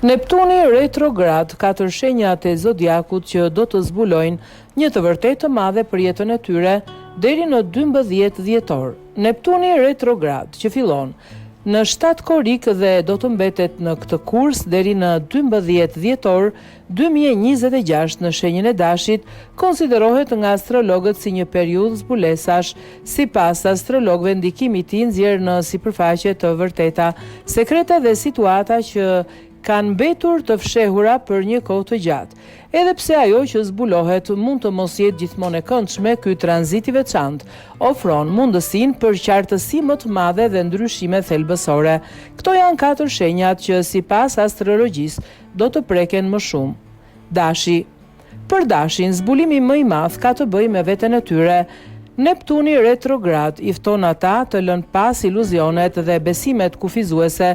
Neptuni retrograd, katër shenjat e zodiakut që do të zbulojnë një të vërtetë të madhe për jetën e tyre deri në 12 dhjetor. Neptuni retrograd, që fillon në 7 korrik dhe do të mbetet në këtë kurs deri në 12 dhjetor 2026 në shenjën e Dashit, konsiderohet nga astrologët si një periudhë zbulesash. Sipas astrologëve, ndikimi i tij nxjerr në sipërfaqe të vërteta, sekrete dhe situata që kanë mbetur të fshehura për një kohë të gjatë. Edhe pse ajo që zbulohet mund të mos jetë gjithmonë e këndshme, ky tranzit i veçantë ofron mundësinë për qartësi më të madhe dhe ndryshime thelbësore. Këto janë katër shenjat që sipas astrologjisë do të preken më shumë. Dashi. Për Dashin, zbulimi më i madh ka të bëjë me veten e tyre. Neptuni retrograd i fton ata të lënë pas iluzionet dhe besimet kufizuese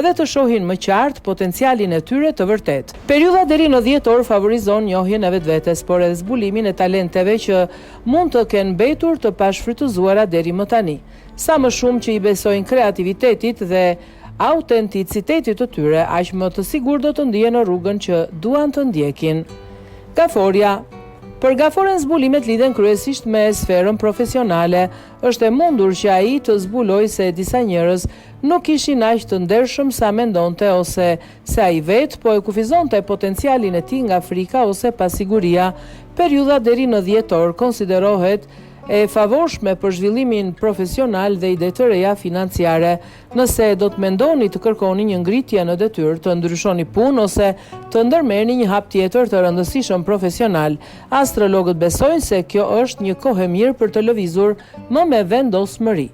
dhe të shohin më qartë potencialin e tyre të vërtetë. Periudha deri në dhjetor favorizon njohjen e vetvetes, por edhe zbulimin e talenteve që mund të kenë mbetur të pashfrytëzuara deri më tani. Sa më shumë që i besojnë kreativitetit dhe autenticitetit të tyre, aq më të sigurt do të ndihen në rrugën që duan të ndjekin. Gaforja Për Gaforen zbulimet lidhen kryesisht me sferën profesionale. Është e mundur që ai të zbulojë se disa njerëz nuk ishin aq të ndershëm sa mendonte ose se ai vetë po e kufizonte potencialin e tij nga frika ose pasiguria. Periudha deri në dhjetor konsiderohet e favorshme për zhvillimin profesional dhe ide të reja financiare. Nëse do të mendoni të kërkoni një ngritje në detyrë, të ndryshoni punë ose të ndërmerrni një hap tjetër të rëndësishëm profesional, astrologët besojnë se kjo është një kohë e mirë për të lëvizur më me vendosmëri.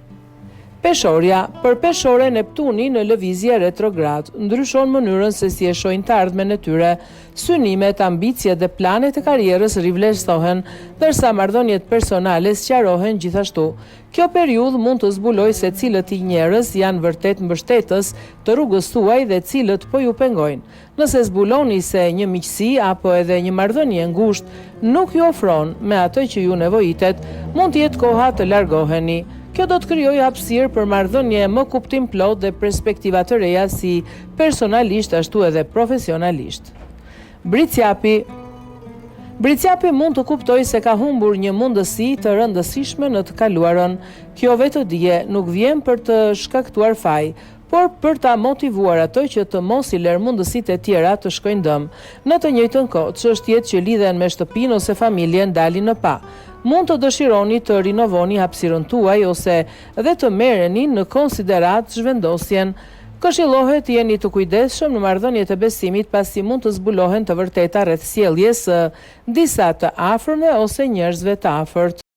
Peshorja, Për Peshoren Neptuni në lëvizje retrograd ndryshon mënyrën se si e shohin të ardhmen e tyre. Synimet, ambiciet dhe planet e karrierës rivlerësohen, ndërsa marrëdhëniet personale sqarohen gjithashtu. Kjo periudhë mund të zbulojë se cilët njerëz janë vërtet mbështetës të rrugës tuaj dhe cilët po ju pengojnë. Nëse zbuloni se një miqësi apo edhe një marrëdhënie e ngushtë nuk ju ofron me atë që ju nevojitet, mund të jetë koha të largoheni. Kjo do të krijojë hapësirë për marrëdhënie më kuptimplotë dhe perspektiva të reja si personalisht ashtu edhe profesionalisht. Bricjapi Bricjapi mund të kuptojë se ka humbur një mundësi të rëndësishme në të kaluarën. Kjo vetëdije nuk vjen për të shkaktuar faj, por për ta motivuar atë që të mos i lërë mundësitë e tjera të shkojnë dëm. Në të njëjtën kohë, çështjet që lidhen me shtëpinë ose familjen dalin në pah. Mund të dëshironi të rinovoni hapësirën tuaj ose dhe të merreni në konsideratë zhvendosjen. Këshillohet të jeni të kujdesshëm në marrëdhëniet e besimit pasi mund të zbulohen të vërteta rreth sjelljes së disa të afërmve ose njerëzve të afërt.